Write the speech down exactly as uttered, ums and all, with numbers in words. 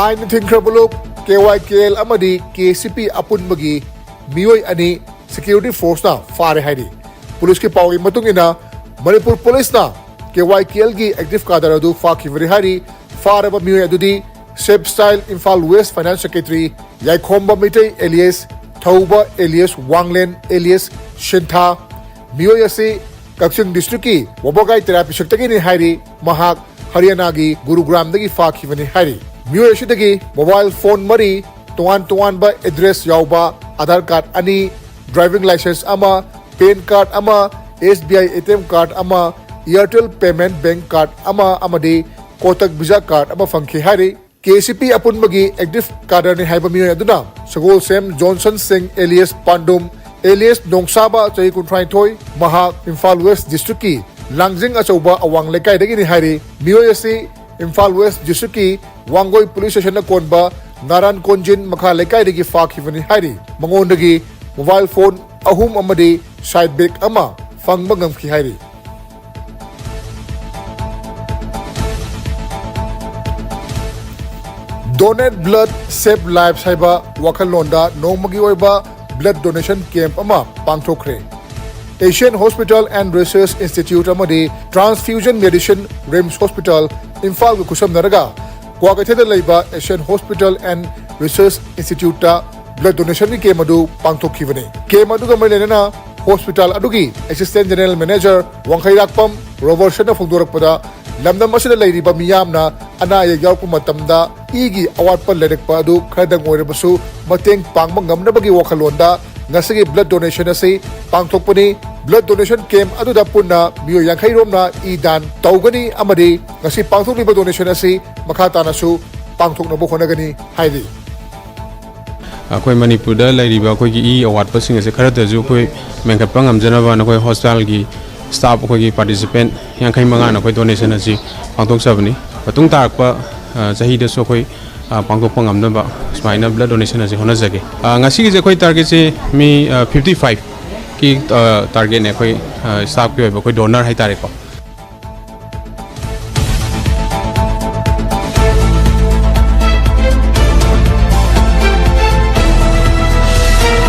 ꯑꯥꯏꯟꯅ ꯊꯤꯡꯈ꯭ꯔꯕ ꯂꯨꯞ, K Y ꯀꯦ L ꯑꯃꯗꯤ ꯀꯦ ꯁꯤ ꯄꯤ ꯑꯄꯨꯟꯕꯒꯤ ꯃꯤꯑꯣꯏ ꯑꯅꯤ ꯁꯦꯀ꯭ꯌꯨꯔꯤꯇꯤ ꯐꯣꯔꯁꯅ ꯐꯥꯔꯦ ꯍꯥꯏꯔꯤ꯫ ꯄꯨꯂꯤꯁꯀꯤ ꯄꯥꯎꯒꯤ ꯃꯇꯨꯡ ꯏꯟꯅ, ꯃꯅꯤꯄꯨꯔ ꯄꯨꯂꯤꯁꯅ ꯀꯦ ꯋꯥꯏ ꯀꯦ ꯑꯦꯜꯒꯤ ꯑꯦꯛꯇꯤꯚ ꯀꯥꯗꯔ ꯑꯗꯨ ꯐꯥꯈꯤꯕꯅꯤ ꯍꯥꯏꯔꯤ꯫ ꯐꯥꯔꯕ ꯃꯤꯑꯣꯏ ꯑꯗꯨꯗꯤ self style Imphal west finance secretary ꯌꯥꯏꯈꯣꯝꯕ ꯃꯩꯇꯩ ꯑꯦꯂꯤꯌꯁ ꯊꯧꯕ ꯑꯦꯂꯤꯌꯁ ꯋꯥꯡꯂꯦꯟ ꯑꯦꯂꯤꯌꯁ ꯁꯤꯟꯊꯥ꯫ ꯃꯤꯑꯣꯏ ꯑꯁꯤ ꯀꯛꯆꯤꯡ ꯗꯤꯁꯇ꯭ꯔꯤꯛꯀꯤ ꯋꯥꯕꯒꯥꯏ ꯇꯦꯔꯥ ꯄꯤꯁꯛꯇꯒꯤꯅꯤ ꯍꯥꯏꯔꯤ꯫ ꯃꯍꯥꯛ ꯍꯔꯤꯌꯥꯅꯥꯒꯤ ꯒꯨꯔꯨꯒ꯭ꯔꯥꯝꯗꯒꯤ ꯐꯥꯈꯤꯕꯅꯤ ꯍꯥꯏꯔꯤ꯫ ꯃꯤꯑꯣꯏ ꯑꯁꯤꯗꯒꯤ ꯃꯣꯕꯥꯏꯜ ꯐꯣꯟ ꯃꯔꯤ, ꯇꯣꯉꯥꯟ ꯇꯣꯉꯥꯟꯕ ꯑꯦꯗ꯭ꯔꯦꯁ ꯌꯥꯎꯕ ꯑꯥꯙꯥꯔ ꯀꯥꯔꯗ ꯑꯅꯤ, ꯗ꯭ꯔꯥꯏꯚꯤꯡ ꯂꯥꯏꯁꯦꯟꯁ ꯑꯃ, ꯄꯦꯟ ꯀꯥꯔꯗ ꯑꯃ, S B I A T M card ꯑꯃ, ꯏꯌꯥꯔꯇꯦꯜ ꯄꯦꯃꯦꯟꯠ ꯕꯦꯡꯛ ꯀꯥꯔꯗ ꯑꯃ ꯑꯃꯗꯤ ꯀꯣꯇꯛ ꯚꯤꯖꯥ ꯀꯥꯔꯗ ꯑꯃ ꯐꯪꯈꯤ ꯍꯥꯏꯔꯤ꯫ ꯀꯦ ꯁꯤ ꯄꯤ ꯑꯄꯨꯟꯕꯒꯤ ꯑꯦꯛꯇꯤꯚ ꯀꯥꯗꯔꯅꯤ ꯍꯥꯏꯕ ꯃꯤꯑꯣꯏ ꯑꯗꯨꯅ ꯁꯒꯣꯜꯁꯦꯝ ꯖꯣꯟꯁꯟ ꯁꯤꯡ ꯑꯦꯂꯤꯌꯁ ꯄꯥꯟꯗꯨꯝ ꯑꯦꯂꯤꯌꯁ ꯅꯣꯡꯁꯥꯕ, ꯆꯍꯤ ꯀꯨꯟꯊ꯭ꯔꯥꯅꯤꯊꯣꯏ, ꯃꯍꯥꯛ ꯏꯝꯐꯥꯜ ꯋꯦꯁ ꯗꯤꯁꯇ꯭ꯔꯤꯛꯀꯤ ꯂꯥꯡꯖꯤꯡ ꯑꯆꯧꯕ ꯑꯋꯥꯡ ꯂꯩꯀꯥꯏꯗꯒꯤꯅꯤ ꯍꯥꯏꯔꯤ꯫ ꯃꯤꯑꯣꯏ ꯑꯁꯤ ꯏꯝꯐꯥꯜ ꯋꯦꯁ ꯗꯤꯁꯇ꯭ꯔꯤꯛꯀꯤ ꯋꯥꯡꯒꯣꯏ ꯄꯨꯂꯤꯁ ꯁ꯭ꯇꯦꯁꯟꯅ ꯀꯣꯟꯕ ꯅꯥꯔꯥꯟ ꯀꯣꯟꯖꯤꯟ ꯃꯈꯥ ꯂꯩꯀꯥꯏꯗꯒꯤ ꯐꯥꯈꯤꯕꯅꯤ ꯍꯥꯏꯔꯤ꯫ ꯃꯉꯣꯟꯗꯒꯤ ꯃꯣꯕꯥꯏꯜ ꯐꯣꯟ ꯑꯍꯨꯝ ꯑꯃꯗꯤ ꯁꯥꯏꯠ ꯕꯦꯒ ꯑꯃ ꯐꯪꯕ ꯉꯝꯈꯤ ꯍꯥꯏꯔꯤ꯫ Donate Blood Save Lives ꯍꯥꯏꯕ ꯋꯥꯈꯜꯂꯣꯟꯗ ꯅꯣꯡꯃꯒꯤ ꯑꯣꯏꯕ ꯕ꯭ꯂꯗ ꯗꯣꯅꯦꯁꯟ ꯀꯦꯝꯞ ꯑꯃ ꯄꯥꯡꯊꯣꯛꯈ꯭ꯔꯦ꯫ Asian Hospital and Research Institute ꯑꯃꯗꯤ Transfusion Medicine, ꯔꯤꯝꯁ ꯍꯣꯁꯄꯤꯇꯥꯜ, ꯏꯝꯐꯥꯜꯒ ꯈꯨꯠꯁꯝꯅꯔꯒ ꯀ꯭ꯋꯥꯀꯩꯊꯦꯜꯗ ꯂꯩꯕ Asian Hospital and Research Instituteꯇ ꯕ꯭ꯂꯗ ꯗꯣꯅꯦꯁꯟꯒꯤ ꯀꯦꯝꯞ ꯑꯗꯨ ꯄꯥꯡꯊꯣꯛꯈꯤꯕꯅꯤ꯫ ꯀꯦꯝꯞ ꯑꯗꯨꯒ ꯃꯔꯤ ꯂꯩꯅꯅ ꯍꯣꯁꯄꯤꯇꯥꯜ ꯑꯗꯨꯒꯤ ꯑꯦꯁꯤꯁꯇꯦꯟꯠ ꯖꯦꯅꯔꯦꯜ ꯃꯦꯅꯦꯖꯔ ꯋꯥꯡꯈꯩꯔꯥꯛꯄꯝ ꯔꯣꯕꯔꯠꯁꯟꯅ ꯐꯣꯡꯗꯣꯔꯛꯄꯗ, ꯂꯝꯗꯝ ꯑꯁꯤꯗ ꯂꯩꯔꯤꯕ ꯃꯤꯌꯥꯝꯅ ꯑꯅꯥ ꯑꯌꯦꯛ ꯌꯥꯎꯔꯛꯄ ꯃꯇꯝꯗ ꯏꯒꯤ ꯑꯋꯥꯠꯄ ꯂꯩꯔꯛꯄ ꯑꯗꯨ ꯈꯔꯗꯪ ꯑꯣꯏꯔꯕꯁꯨ ꯃꯇꯦꯡ ꯄꯥꯡꯕ ꯉꯝꯅꯕꯒꯤ ꯋꯥꯈꯜꯂꯣꯟꯗ ꯉꯁꯤꯒꯤ ꯕ꯭ꯂꯗ ꯗꯣꯅꯦꯁꯟ ꯑꯁꯤ ꯄꯥꯡꯊꯣꯛꯄꯅꯤ꯫ ꯕ꯭ꯂꯗ ꯗꯣꯅꯦꯁꯟ ꯀꯦꯝꯞ ꯑꯗꯨꯗ ꯄꯨꯟꯅ ꯃꯤꯑꯣꯏ ꯌꯥꯡꯈꯩ ꯔꯣꯝꯅ ꯏ ꯗꯥꯟ ꯇꯧꯒꯅꯤ ꯑꯃꯗꯤ ꯉꯁꯤ ꯄꯥꯡꯊꯣꯛꯂꯤꯕ ꯗꯣꯅꯦꯁꯟ ꯑꯁꯤ ꯃꯈꯥ ꯇꯥꯅꯁꯨ ꯄꯥꯡꯊꯣꯛꯅꯕ ꯍꯣꯠꯅꯒꯅꯤ ꯍꯥꯏꯔꯤ꯫ ꯑꯩꯈꯣꯏ ꯃꯅꯤꯄꯨꯔꯗ ꯂꯩꯔꯤꯕ ꯑꯩꯈꯣꯏꯒꯤ ꯏ ꯑꯋꯥꯠꯄꯁꯤꯡ ꯑꯁꯦ ꯈꯔꯗꯁꯨ ꯑꯩꯈꯣꯏ ꯃꯦꯟꯈꯠꯄ ꯉꯝꯖꯅꯕꯅ ꯑꯩꯈꯣꯏ ꯍꯣꯁꯄꯤꯇꯥꯜꯒꯤ ꯁ꯭ꯇꯥꯐ ꯑꯩꯈꯣꯏꯒꯤ ꯄꯥꯔꯇꯤꯁꯤꯄꯦꯟꯠ ꯌꯥꯡꯈꯩ ꯃꯉꯥꯅ ꯑꯩꯈꯣꯏ ꯗꯣꯅꯦꯁꯟ ꯑꯁꯤ ꯄꯥꯡꯊꯣꯛꯆꯕꯅꯤ꯫ ꯃꯇꯨꯡ ꯇꯥꯔꯛꯄ, ꯑ, ꯆꯍꯤꯗꯁꯨ ꯑꯩꯈꯣꯏ, ꯑ, ꯄꯥꯡꯊꯣꯛꯄ ꯉꯝꯅꯕ ꯁꯨꯃꯥꯏꯅ ꯕ꯭ꯂꯗ ꯗꯣꯅꯦꯁꯟ ꯑꯁꯤ ꯍꯣꯠꯅꯖꯒꯦ꯫ ꯑ, ꯉꯁꯤꯒꯤꯁꯦ ꯑꯩꯈꯣꯏ ꯇꯥꯔꯒꯦꯠꯁꯦ ꯃꯤ, ꯑ, ꯐꯤꯐꯇꯤ ꯐꯥꯏꯚꯀꯤ, ꯑ, ꯇꯥꯔꯒꯦꯠꯅꯦ ꯑꯩꯈꯣꯏ, ꯑ, ꯁ꯭ꯇꯥꯐꯀꯤ ꯑꯣꯏꯕ ꯑꯩꯈꯣꯏ ꯗꯣꯅꯔ ꯍꯥꯏꯇꯥꯔꯦꯀꯣ꯫